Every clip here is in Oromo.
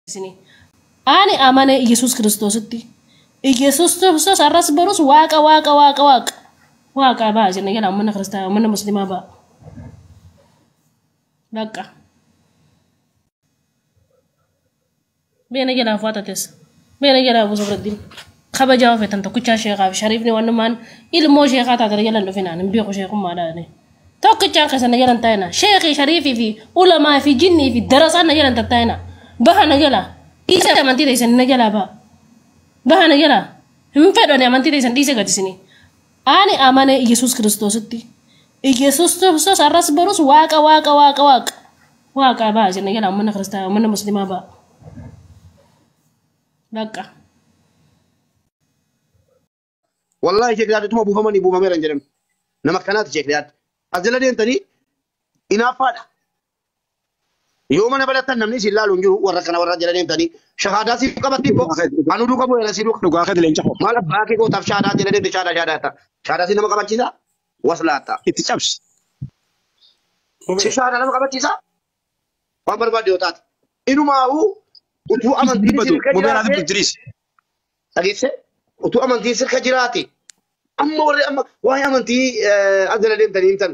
Isinii. Ani amane Iyesuus Kiristoositti. Iyesuus Kiristoos har'as borus waaqa waaqa waaqa waaqa. Waaqa ba'a isin jala uummanni kiristaanaa uummanni musliimaa ba'a. Bakka. Beena jalaa fu'atates. Beena jalaa buusa fudhadhin. Kabajaa ofetan tokkichaa sheekaa fi shariifni wannumaan ilmoo sheekaa taatee jala hin dhufinaan hin beeku sheekummaadhaan. Tokkichaan keessa na jalan taa'ina. Sheekii shariifii fi ulamaa fi jinnii fi darasaan na jalan tattaa'ina. Baha na jala. Dhiisa amantii teessan na jalaa ba'a. Baha na jalaa. Hin fedhu ani amantii teessan dhiise gadi isinii. Ani amane Iyesuus Kiristoositti. Iyesuus Kiristoos har'as borus waaqa waaqa waaqa waaqa. Waaqa ba'a isin na jala uummanni kiristaanaa uummanni musliimaa ba'a. Bakka. Wallahi Sheekh Riyaad utuma buufamanii buufameera hin jedhamu. Nama akkanaati Sheekh Riyaad. As jala deemtanii inaaffaadha. Yoo mana barattan namni isin laalu hin jiru warra kana warra jala deemtanii shahaadaa siif qabatti immoo kan uduu qabu era si duuka. Dhugaa keeti leenca koo. Maal abbaa kee gootaaf shahaadaa jala deemte shahaadaa shahaadaa ta'a. Shahaadaa si nama qabachiisa waslaatta. Itti cabsi. Si shahaadaa nama qabachiisa waan barbaadde yoo taate. Inumaa'uu utuu amantiin Dubbatu sirka mubee naa jiraate dubbatu jiriis. dhageesse utuu amantiin sirka jiraate amma warri amma waa'ee amantii as jala deemtanii himtan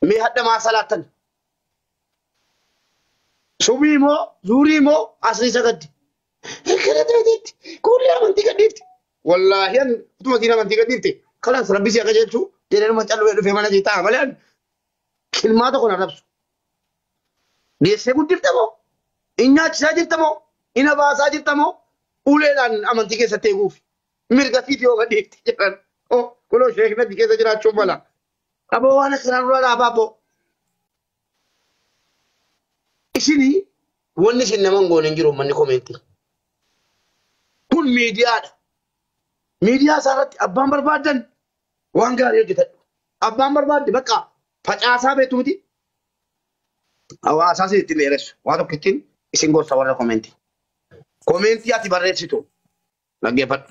mee hadha maa salaattan subii moo zuurii moo asrii sagaddi akkana taateetti kuullee amantii gadhiifte wallaahi an utuma siin amantii gadhiifte kalaas rabbi si akka jechuu jedhee numa callume dhufee mana sii taa'a malee an kilmaa tokko na rabsu geessee guddifte moo in nyaachisaa jirta moo in abaasaa jirta moo uleedhaan amantii keessatti eeguuf mirga siif yoo gadhiifte jedhan oh kunoo sheekni achi keessa jiraachuun mala aboo waan akkanaa nurraa dhaabaa aboo isinii wanni isin nama hin goone hin jiru manni komeentii kun miidiyaadha. Miidiyaa isaa irratti abbaan barbaadan waan gaarii hojjetadhu. Abbaan barbaadde bakka facaasaa beektu miti. Hawaasaa isin ittiin dheeressu. Waa tokko ittiin isin gorsa warra komeentii. Komeentii ati barreessitu dhaggeeffadhu.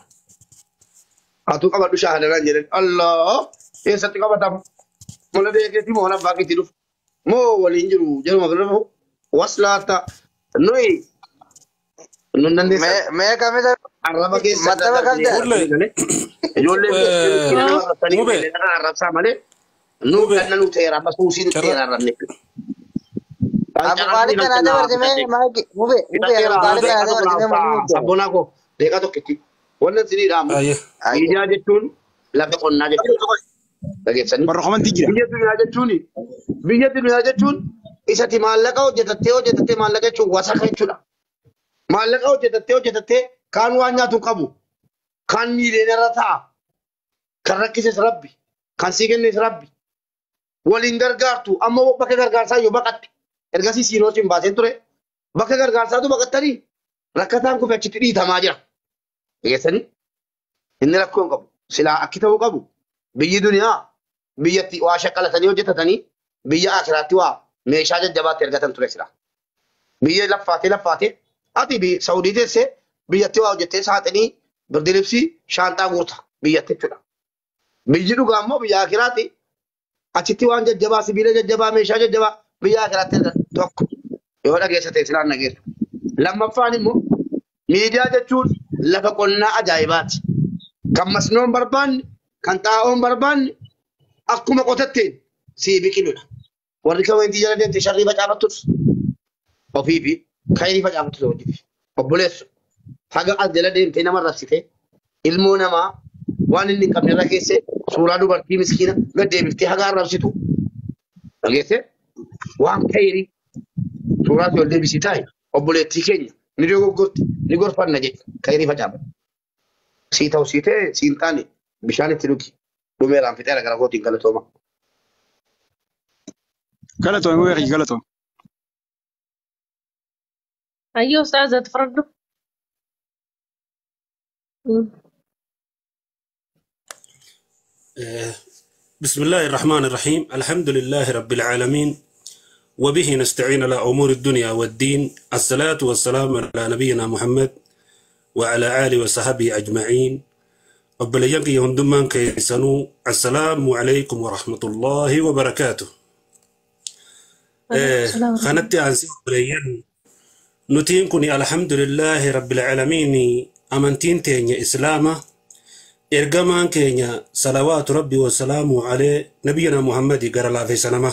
Atuu qabadhu shaahadanaan jedhan Allah eessatti qabatama? Mana beekeetti moo mana abbaa keetti dhufu? Moo waliin jiru jedhuma bira dhufu? Waslaata nuyi nun dandeessan. Mee mee kamisa Arraba keessa maxxaba qabda. Fuullee. Ijoollee nama arrabsanii Mube. nama arrabsaa malee nu Mube. ganna nu ta'eera amma suusii nu Carra. ta'eera arrabne. Abu Khaalid kana dabarsi mee maaki mube mube Abu Khaalid kana dabarsi mee maal mube. Sabboonaa koo deeqa tokkitti. Wannan sinii dhaamu. Ayyee. Miidiyaa jechuun lafa qonnaa jechuudha. Dhageessanii. Warra komantii jira. Biyya duniyaa jechuun biyya duniyaa jechuun isati maallaqa hojjetattee hojjetattee maallaqa jechuun wasaka jechuudha. Maallaqa hojjetattee hojjetattee kaan waan nyaatu hin qabu. Kaan miileenarra ta'a. Kan rakkises rabbi. Kan sii kennes rabbi. Waliin gargaartu amma bakka gargaarsaa yoo baqatte ergasii siinoo siin baaseen ture bakka gargaarsaatu baqattanii rakkataan kufe achitti dhiitamaa jira. Dhageessanii inni rakkoo hin qabu. Silaa akki ta'uu qabu biyyi duniyaa biyyatti waa shaqqalatanii hojjetatanii biyya akiraatti waa meeshaa jajjabaatti ergatan ture silaa. Biyya laffaatee laffaatee ati Saawudii teessee biyyatti waa hojjettee saaxinii birdilibsii shaanxaa guuta biyyatti jechuudha. Biyyi dhugaa immoo biyya akiraatti achitti waan jajjabaa sibiila jajjabaa meeshaa jajjabaa biyya akiraatti ergatan tokko yoo dhageessa ta'e silaan dhageessu. Lammaffaan immoo miidiyaa jechuun lafa qonnaa ajaa'ibaati. Kan masnoon barbaanne kan xaa'oon barbaanne akkuma qotatteen sii biqiludha. Warri kaweentii jala deemte sharrii facaafattus ofii fi kayrii facaafattus hojiif. Obboleessu haga as jala deemtee nama rassite ilmoo namaa waan inni hin qabne irra keesse suuraa dubartii miskiina gad deebiftee haga arrabsitu dhageesse waan kayrii suuraa si ol deebisii taa'e obboleettii keenya ni dogoggorti ni gorfanna jedhe kayrii facaafatu. Sii ta'u sii ta'e sii hin taane bishaan itti dhugi dhumeeraan fixeera gara kootiin galatooma. Galatoome mubee kiyya galatoome. Ayyoo ustaaza fudhadhu. بسم الله الرحمن الرحيم الحمد لله رب العالمين وبه نستعين على أمور الدنيا والدين الصلاة والسلام على نبينا محمد وعلى آله وصحبه أجمعين أبليانك يهندمان كيسانو السلام عليكم ورحمة الله وبركاته. Waalaikum salaam. خانتي عن سيد بليان Nutiin kun alhamdulillaahi rabbil aalamiin amantiin teenya islaama ergamaan keenya salawaatu rabbi wasalaamu alee nabiyina Muhammadi gara laafeessa nama.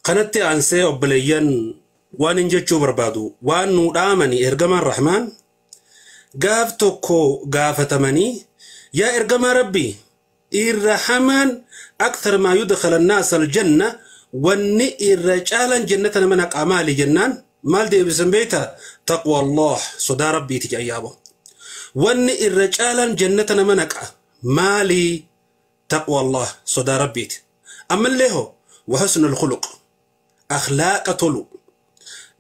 Kanatti aansee obboleeyyan waan hin jechuu barbaadu waan nuu dhaamani ergamaan rahmaan gaaf tokko gaafatamanii yaa ergamaa rabbi irra hamaan akthar maa yudkhala annaasa aljanna wanni irra caalan jannata nama naqaa maali jennaan maal deebisan beekta taqwa Allah sodaa rabbiiti jedhan wanni irra caalan jannata nama naqa maali taqwa Allah sodaa rabbiiti ammallee hoo wa husnul khuluq akhlaaqa tolu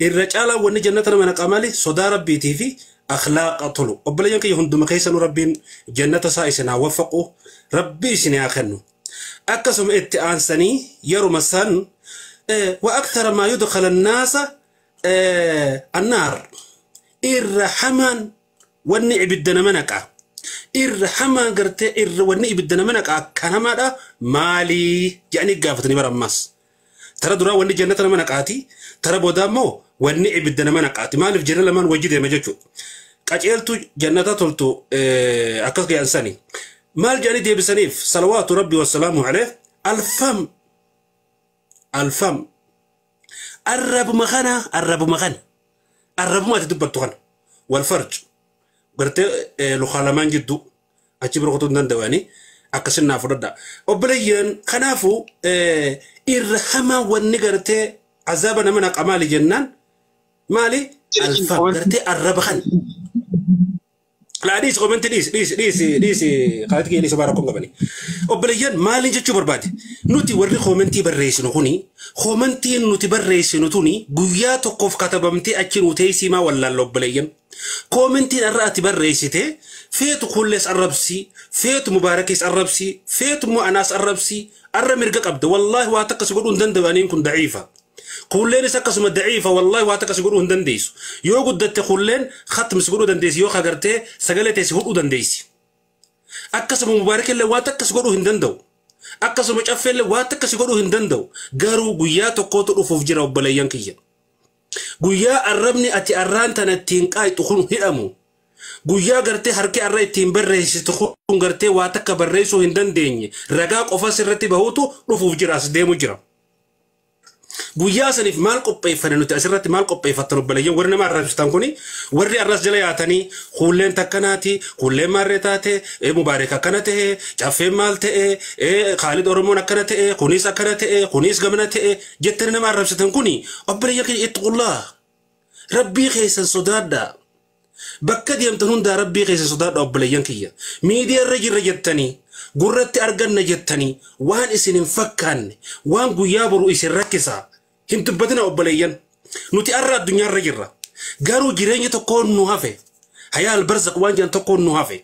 irra caalan wanni jannata nama naqa maali sodaa rabbiitii fi akhlaaqa tolu obboleeyyan kiyya hunduma keessanuu rabbiin jannata isaa isin haa waffaqu rabbi isin haa kennu akkasuma itti aansanii yeruma san wa akthara maa yudkhala annaasa annaar irra hamaan wanni ibidda nama naqa irra hamaan gartee irra wanni ibidda nama naqa akkanamaadha maalii jedhanii gaafatanii bara ammaas tara duraa wanni jannata nama naqaati tara boodaa immoo wanni ibidda nama naqaati maaliif jenna lamaan wajji deema jechuudha qaceeltu jannata toltu akkas ga'ansani maal jedhanii deebisaniif salawaatu rabbi wasalaamu alayh alfam alfam arrabuma kana arrabuma kana arrabuma ati dubbattu kana walfarj gartee lukaa lamaan jidduu achi bira kutuu hin danda'anii akkasin naa fudhadha obboleeyyan kanaafuu irra hamaa wanni gartee azaaba nama naqa maali jennaan maali alfam gartee arraba kana laa dhiisi komentii dhiisi dhiisi dhiisi dhiisi kaalati kiyya dhiisa baara kun qabani obboleeyyan maaliin jechuu barbaade nuti warri komentii barreessinu kuni komentiin nuti barreessinu tuni guyyaa tokkoof katabamtee achi nu teessii maa wallaalla obboleeyyan komentiin irra ati barreessite feetu kullees arrabsi feetu mubaarakis arrabsi feetu mu'anaas arrabsi arra mirga qabda wallaahi waa takka si godhuu hin danda'aniin kun daciifa kulleenis akkasuma daciifa wallaahi waa takka si godhuu hin dandeessu yoo guddatte kulleen khatmi si godhuu dandeessi yoo kagartee sagalee teessi hudhuu dandeessi akkasuma mubaarakillee waa takka si godhuu hin danda'u akkasuma caffeellee waa takka si godhuu hin danda'u garuu guyyaa tokkootu dhufuuf jira obboleeyyan kiyya guyyaa arrabni ati arraan tana ittiin qaayxu kun hidhamu guyyaa gartee harki arra ittiin barreessitu kun gartee waa takka barreessuu hin dandeenye ragaa qofa sirratti bahuutu dhufuuf jira as deemu jira. Guyyaa saniif maal qopheeffanne nuti asirratti maal qopheeffattan obboleeyyan warri nama arrabsitan kuni warri arras jala yaatanii kuulleen takkanaati kuulleen maarree taate mubaarak akkana ta'e caffeen maal ta'e Khaalid Oromoon akkana ta'e kunis akkana ta'e kunis gamana ta'e jettanii nama arrabsitan kuni obboleeyyan keenya ittaqullaa rabbii keessan sodaadhaa bakka deemtan hundaa rabbii keessan sodaadhaa obboleeyyan kiyya miidiyaa irra jirra jettanii gurratti arganna jettanii waan isin hin fakkaanne waan guyyaa boru isin rakkisaa hin dubbatina obboleeyyan nuti arra addunyaarra jirra garuu jireenya tokkoon nu hafe hayaa albarzaq waan jedhan tokkoon nu hafe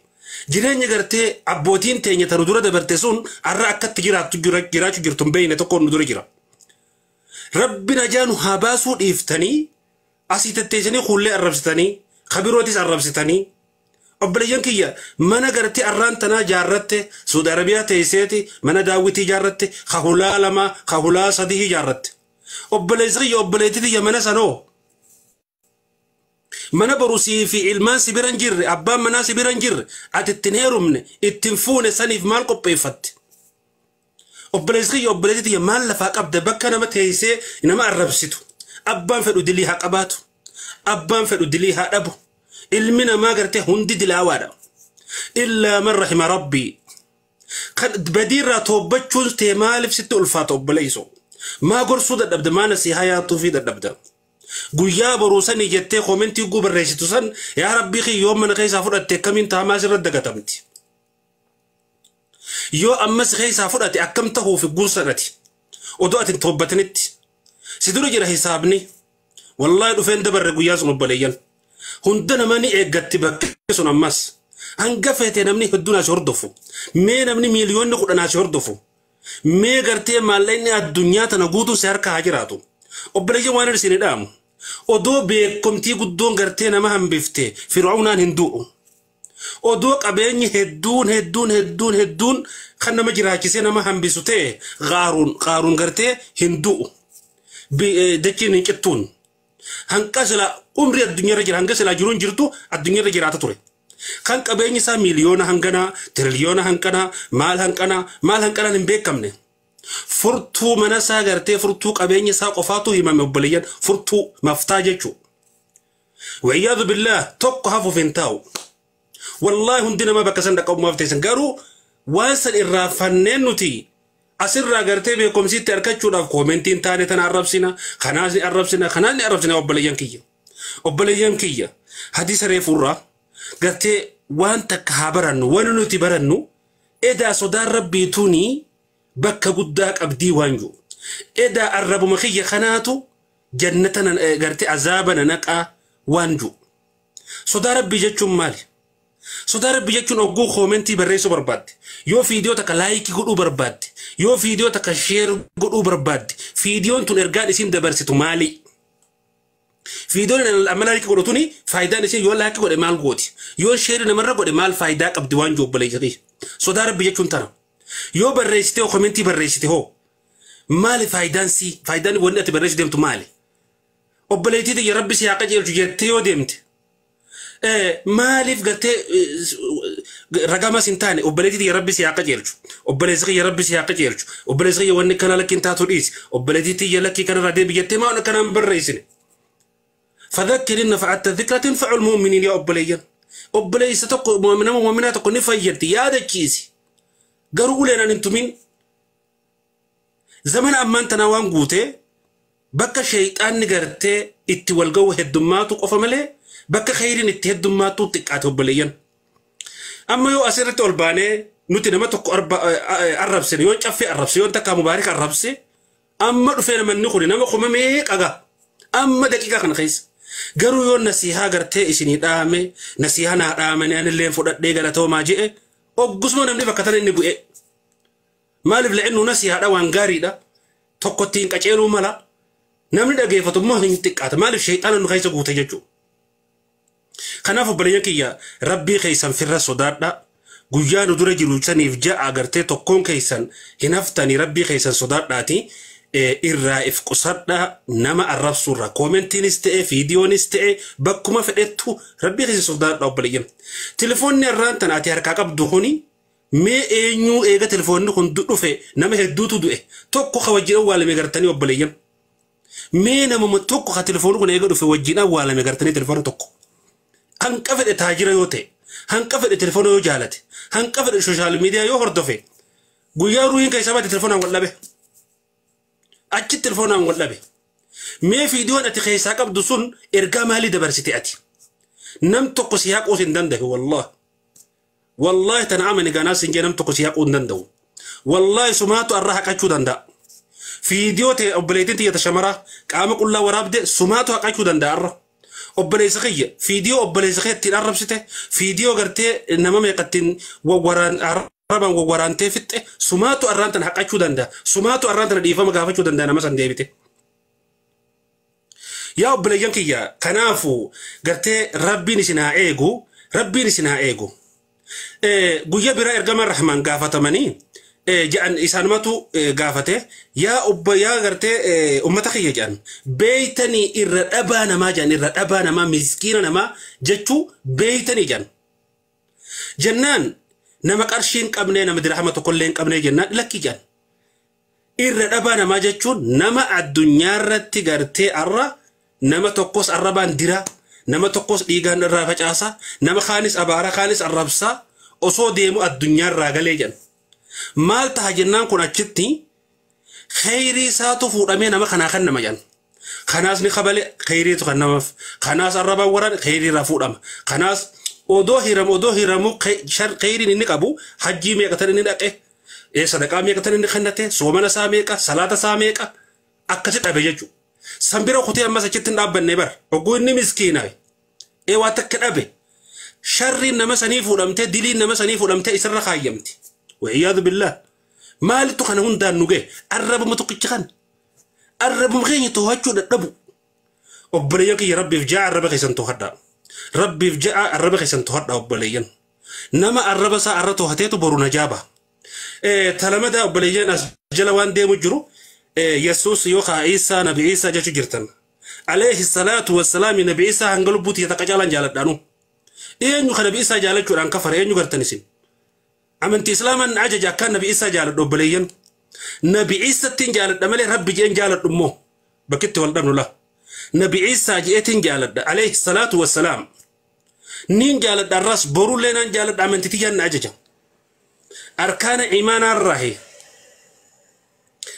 jireenya gartee abbootiin teenya tanu dura dabarte sun arra akkatti jiraattu jiraachuu jirtu hin beekne tokkoon nu dura jira rabbi najaa nu haa baasuu dhiiftanii asii tetteessanii kuullee arrabsitanii kabirootis arrabsitanii obboleeyyan kiyya mana gartee arraan tanaa jaarratte Suudi Arabiyaa teesseeti mana daawwitii jaarratte kahulaa 2 kahulaa 3 jaarratte obboleessi kiyya obboleettii tiyya mana sanoo mana borusii fi ilmaan si bira hin jirre abbaan manaa si bira hin jirre ati ittiin heerumne ittiin fuune saniif maal qopheeffatte obboleessi kiyya obboleettii tiyya maal lafaa qabda bakka nama teessee nama arrabsitu abbaan fedhu dilii haa qabaatu abbaan fedhu dilii haa dhabu ilmi namaa gartee hundi dilaawaadha illaa man rahima rabbii kan badiirraa toobbachuun tee maaliif sitti ulfaata obboleeyso maa gorsuu dadhabda maa nasihaa yaatuu fi dadhabda guyyaa boruu sanii jettee koomentii guu barreessitu san yaa rabbii kiyya yoo mana keessaa fudhatte akkamiin taamaa sirra dagatamti yoo ammas keessaa fudhate akkam tahuuf guusanati odoo ati hin toobbatinitti si dura jira hisaabni wallaahi dhufeen dabarre guyyaa sun obboleeyyan hunda nama ni eeggatti bakki sun ammas hanga feete namni hedduun asi hordofu mee namni miiliyoonni 10 asi hordofu mee gartee maallaqni addunyaa tana guutuun si harka haa jiraatu obboleeyyan waan isin dhaamu odoo beekumtii guddoon gartee nama hambifte fir'aawnaan hin du'u odoo qabeenyi hedduun hedduun hedduun hedduun kan nama jiraachisee nama hambisu ta'e qaaruun gartee hin du'u dachiin hin cittuun Hanqa silaa umrii addunyaarra jira hanga silaa jiruun jirtu addunyaarra jiraata ture. Kan qabeenyi isaa miiliyoona hanganaa, tiriliyoona hanqanaa, maal hanqanaa, maal hanqanaan hin beekamne. Furtuu mana isaa gartee furtuu qabeenya isaa qofaatu himame obboleeyyan furtuu maftaa jechuudha. Wayyaadu billaah tokko hafuuf hin taa'u. Wallaahi hundi namaa bakka san dhaqqabumaaf teessan garuu waan san irraa fanneen nuti asirraa gartee beekumsiitti argachuudhaaf koomentiin taane tana arrabsina kanaas ni arrabsina kanaas ni arrabsina obboleeyyan kiyya. Obboleeyyan kiyya hadiisa reefurraa gartee waan takka haa barannu waan nuti barannu edaa sodaan rabbiituuni bakka guddaa qabdii waan jiru. Edaa arrabuma kiyya kanaatu jannata gartee azaaba naqaa waan jiru. Sodaa rabbii jechuun maali? Sodaa rabbii jechuun ogguu koomentii barreessuu barbaadde, yoo fiidiyoo takka laayikii godhuu barbaadde, yoo fiidiyoo takka sheer godhuu barbaadde, fiidiyoon tun ergaan isiin dabarsitu maali? Fiidiyoon amma laayikii godhu tuni faayidaan isiin yoo laayikii godhe maal gooti? Yoo sheerii namarra godhe maal faayidaa qabdi waan jiru obboleeyyan? Sodaa rabbii jechuun tana. Yoo barreessite hoo koomentii barreessite hoo maali faayidaan sii? Faayidaan wanni ati barreessu deemtu maali? Obboleettii tiyya rabbi si haa qajeelchu jettee yoo deemte maaliif gartee ragamas hin taane obboleettii tiyya rabbi si haa qajeelchu obboleessi kiyya rabbi si haa qajeelchu obboleessi kiyya wanni kana lakki hin taatu dhiisi obboleettii tiyya lakkii kanarraa deebi jettee maa waan akkanaan barreessine. فذكر إن نفعت الذكرى تنفع المؤمنين يا أبليا أبليس تقو مؤمنا مؤمنة تقو نفيد يا دكيسي قالوا لنا أنتم مين زمن أمان تناوان قوتي bakka shayxaanni gartee itti wal ga'u heddummaatu qofa malee bakka khayriin itti heddummaatu xiqqaate obboleeyyan. Amma yoo asirratti ol baanee nuti nama tokko arrabsine yoo caffee arrabse yoo takka mubaarik arrabse amma dhufee namanni kun nama kuma meeqa ga'a amma daqiiqaa kana keessa. Garuu yoo nasihaa gartee isinii dhaame nasihaa naa dhaamanii anillee fudhadhee galatoomaa je'e oggusuma namni bakka tana inni bu'e. Maaliif la'innu nasihaadha waan gaariidha tokkottiin qaceeluu mala. Namni dhageeffatu immoo hin xiqqaata maaliif shayxaana nu keessa guute jechuudha. Kanaaf obboleeyyan kiyya rabbii keessan firra sodaadha. Guyyaa nu dura jiru saniif ja'a agartee tokkoon keessan hin haftanii rabbii keessan sodaadhaati irraa if qusadha nama arrabsuurra koomentiinis ta'e fiidiyoonis ta'e bakkuma fedhettu rabbii keessan sodaadha obboleeyyan. Telefoonni irraan tana ati harkaa qabdu kuni mee eenyuu eega telefoonni kun dhufe nama hedduutu du'e tokko ka wajjin awwaalame gartanii obboleeyyan. Mee namuma tokko ka telefoonni kun eega dhufe wajjin awwaalame gartanii telefoona tokko. Hanqa fedhe taajira yoo ta'e, hanqa fedhe telefoona yoo jaalate, hanqa fedhe sooshaal miidiyaa yoo hordofe, guyyaa ruuhiin keessaa baate telefoonaan wal dhabe. Achi telefoonaan wal dhabe. Mee fiidiyoon ati keessaa qabdu sun ergaa maalii dabarsite ati? Nam tokko si haquus hin danda'u wallaahi. Wallaahi tana amani ganaas hin jee nam tokko si haquu hin danda'u. Wallaahi sumaatu arraa haqachuu danda'a. Fiidiyoo ta'e obboleettiin xiyya shamaraa qaama qullaa waraabde sumaatu haqachuu danda'a arra. Obboleessa kiyya fiidiyoo obboleessa kiyya ittiin arrabsite fiidiyoo gartee nama meeqattiin arrabaan wawwaraantee fixxe sumaatu arraan tana haqachuu danda'a. Sumaatu arraan tana dhiifama gaafachuu danda'a nama san deebite. Yaa obboleeyyan kiyya kanaafuu gartee rabbiin isin haa eegu rabbiin isin haa eegu. Guyyaa biraa ergamaan Rahmaan gaafatamanii jedhan isaanumatu gaafate yaa obbo yaa gartee ummata kiyya jedhan beeytanii irra dhabaa namaa jedhan irra dhabaa namaa miskiina namaa jechuu beeytanii jedhan. Jennaan nama qarshii hin qabne nama dirhama tokkollee hin qabne jennaan lakki jedhan. Irra dhabaa namaa jechuun nama addunyaarratti gartee arra nama tokkos arrabaan dira nama tokkos dhiigaan irraa facaasa nama kaanis abaara kaanis arrabsaa osoo deemu addunyaarraa galee jedhan. Maal taha jennaan kun achitti khayrii isaatu fuudhamee nama kanaa kan nama jedhan. Kanaas ni kabale khayriitu kan namaaf. Kanaas arrabaan waraan khayrii irraa fuudhama. Kanaas odoo hiramu khayriin inni qabu hajjii meeqatan inni dhaqe sadaqaa meeqatan inni kennate soomana isaa meeqa salaata isaa meeqa akkasi dhabe jechuudha. Sanbira kutee ammas achitti hin dhaabbanne bara ogguu inni miskiinaa waa takka dhabe sharriin nama sanii fuudhamtee diliin nama sanii fuudhamtee isarra kaayyamti. والعياذ بالله مالتو خنا هندان نوجه الرب متقشخن الرب مخيني توهجو دبو أبليك يا ربي فجاء الرب خيسن توهدا ربي فجاء الرب خيسن توهدا أبليين نما الرب سا الرتو هتيتو برو نجابة تلامذة أبليين أسجل وان دي مجرو يسوس يوخا عيسى نبي عيسى جاتو جرتن Alayhi salaatu wassalaam Nabi Isaa hanga lubbuutti takka caalaan jaaladhaanu. Eenyu kan Nabi Isaa jaalachuudhaan kafare eenyu gartan isin? Amantii Islaamaan ajaja akkaan Nabi Isaa jaaladhu obboleeyyan. Nabi Isaattiin jaaladha malee Rabbi jeen jaaladhu immoo bakkitti wal dhabnu la. Nabi Isaa jeetiin jaaladha alayhi salaatu wassalaam. Niin jaaladha arras borullee naan jaaladha amantii tiyyaan na ajaja. Arkaana imaanaarraahi.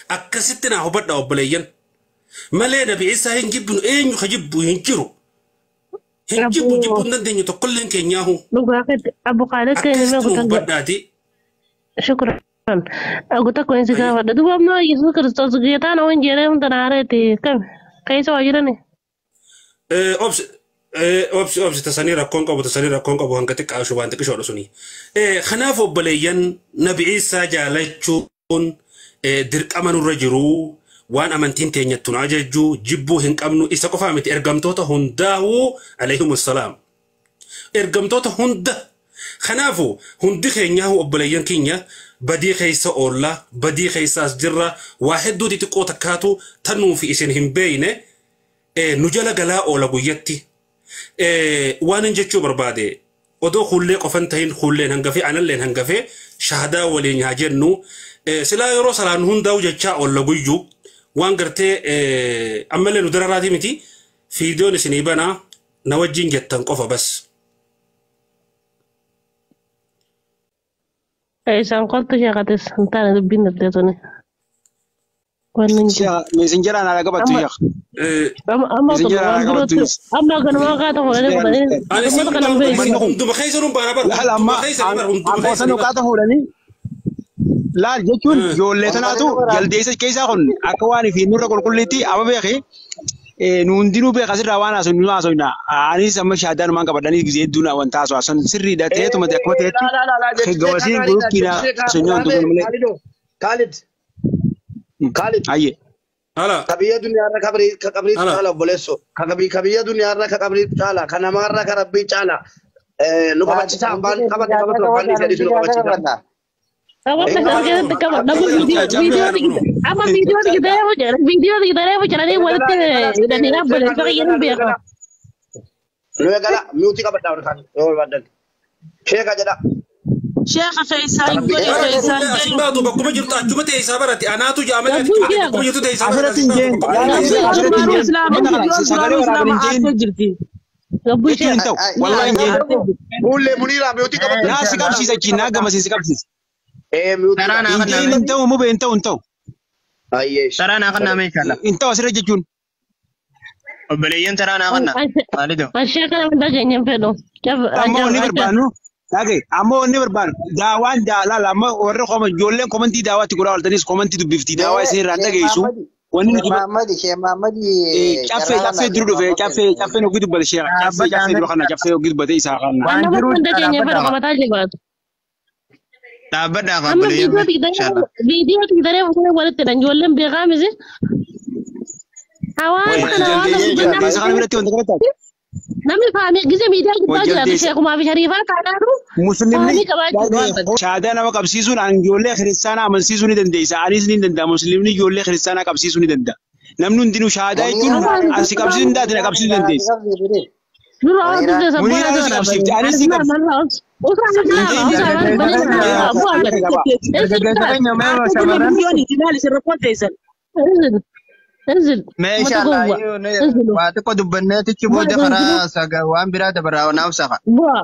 Akkasitti naa hubadha obboleeyyan. Malee Nabi Isaa hin jibbinu eenyu ka jibbu hin jiru. Hin jibbu jibbuu hin dandeenyu tokkolleen keenyaahu. Dhugaa keetti Abu Khaalid keenya mee Akkasitti nu guutan hubadhaati. Shukran. Agu tokko insi gaafadha. Duuba ammoo Yesuus Kiristoos geetaan wangeelee hunda naareeti kam keessa waa jirani. Obsi obsi obsi tasanii rakkoon qabu tasanii rakkoon qabu hanga xiqqaa shubaan xiqqishoodha suni. Kanaaf obboleeyyan Nabi Isaa jaalachuun dirqama nurra jiru waan amantiin teenyattu nu ajajju jibbuu hin qabnu isa qofaa miti ergamtoota hundaa'uu alayhimus salaam. Ergamtoota hunda. Kanaafu hundi keenyaa obboleeyyan keenya badii keessa oolla badii keessaas jirra waa hedduu xixiqqoo takkaatu tanuu fi isin hin beeyne nu jala galaa oola guyyatti. Waan hin jechuu barbaade odoo hullee qofan tahin hulleen hangafee analleen hangafee shahadaa waliin haa jennu silaa yeroo salaan hundaa'u jechaa oolla guyyuu waan gartee ammallee nu dararaatii miti fiidiyoon isinii banaa na wajjin jettan qofa bas. Isaan qoltu sheekatis hin taane dubbiin dhabdee tuni. Wanni hin jiru. Meesinjaraan haala qabattu Amma sheekh. amma amma tokko Meesinjaraan waan haala qabattu. birootti amma ganumaa kaata fuudhanii fudhanii Ani uummata siin kana hin beeku. hunduma keessa nun baana bar Laal hunduma amma keessa bar hunduma keessa anqoosan bar. uqaata fuudhanii laal jechuun ijoollee tanaatu jaldeessa keessaa kun akka waan fi nurra qulqulliitti amma beeki nu hundinuu beeka asirraa waan haasofnu nu haasofna. Anis amma shaadaan maan qabadhanii gisee hedduun wanta haasofaa sun sirriidha ta'eetuma akkuma ta'etti gamasii guruppii haasofnu wantu kun malee. Khalid Khalid Ayyee. Hala Kabiyya duniyaarra ka qabriitu hala. caala obboleesso. Ka biyya duniyaarra ka qabriitu caala. Ka namaarra ka rabbii caala. Nu kabachiisa abbaan qabate qabatu abbaan dhiise dhiisu nu kabachiisa. Qabadha Hin kan keessatti kabatu. qabadha. Amma viidiyoo amma viidiyoo digdamee hojjetan viidiyoo digdamee hojjetanii walitti hidhanii dhaabbatanii fakkii hin beeku. Nu eegala miutii qabadhaa warri kaan yoo barbaadan. Sheeka jedha. Sheekha keessaa hin Rabbii godhe Bara keessaa kullee hin asin jedhu. baatu bakkuma jirtu achuma teessaa barate anaatu jaamala Gabbuun bakkuma jeeqa. jirtu teessaa barate Asirratti asin hin baatu jeen. bakkuma Laal jirtu Gabbuun teessaa asirratti hin duraanuu jeen. islaama Ummata kana viidiyoon sagalee duraanuu waraabanii islaama hin jeen. aartee jirti. Gabbuun Jechuun hin jeeqa. ta'u. Wallahi hin jeen. Aartee jirti. Fuullee muniiraa miutii qabadhu. Naa si qabsiisa achiin naa gamasiin si qabsiisa. Ee miutii Taraa qabadhu. naa Hin kannaa jeen mee. hin ta'u mubee hin ta'u hin ta'u. Ayyee. Taraa naa kannaa mee inshallah. Hin ta'u asirra jechuun. Obboleeyyan taraa naa kannaa. Maaliidoo? Ashee kana hunda keenya hin fedhu. Amma wanni barbaannu dhagaye amma wanni barbaannu daawaan laala amma warri ijoolleen komantii daawaatti godhaa ooltanis komantii dubbifti daawaa isin irraan dhageessu wanni nuti Mahammadi Sheekh Mahammadi caffee caffee duru dhufe caffee caffeen hogii dubbate sheekha caffee caffee dura kana caffee hogii dubbate isaa kana. Waan Nama jiru hunda keenya hin fedhu dhaabbadhaa. qabataa jibaatu. Dhaabbadhaa Amma obboleeyyan viidiyoo mee inshallah. digdamee viidiyoo digdamee fuudhanii walitti hidhan ijoolleen beekaa miti. Hawaasa kana waan Jaldeessa kana biratti wanta qabataa. Namni faamii gise miidiyaa gubbaa jiraatu Jaldeessa. sheekumaa fi shariifaa taanaatu Muslimni faamii qabaachuu waan badde. shaadaa nama qabsiisuun an ijoollee kiristaanaa amansiisuu ni dandeessa. Anis ni danda'a. Muslimni ijoollee kiristaanaa qabsiisuu ni danda'a. Namni hundinuu shaadaa jechuun an si qabsiisuu hin daate na qabsiisuu dandeessa. Dura waan dubbise sabboona Muniiraan si qabsiifte. Anis si qabsiifte. Dargaggeessa keenya mee shamarran. Viidiyoon itti maal isin rakkoon teessan? انزل Mee ما inshallah تقوى انزلوا waa xiqqoo dubbanneetichi booda karaa waan biraa dabaraa naaf saqa. بوا.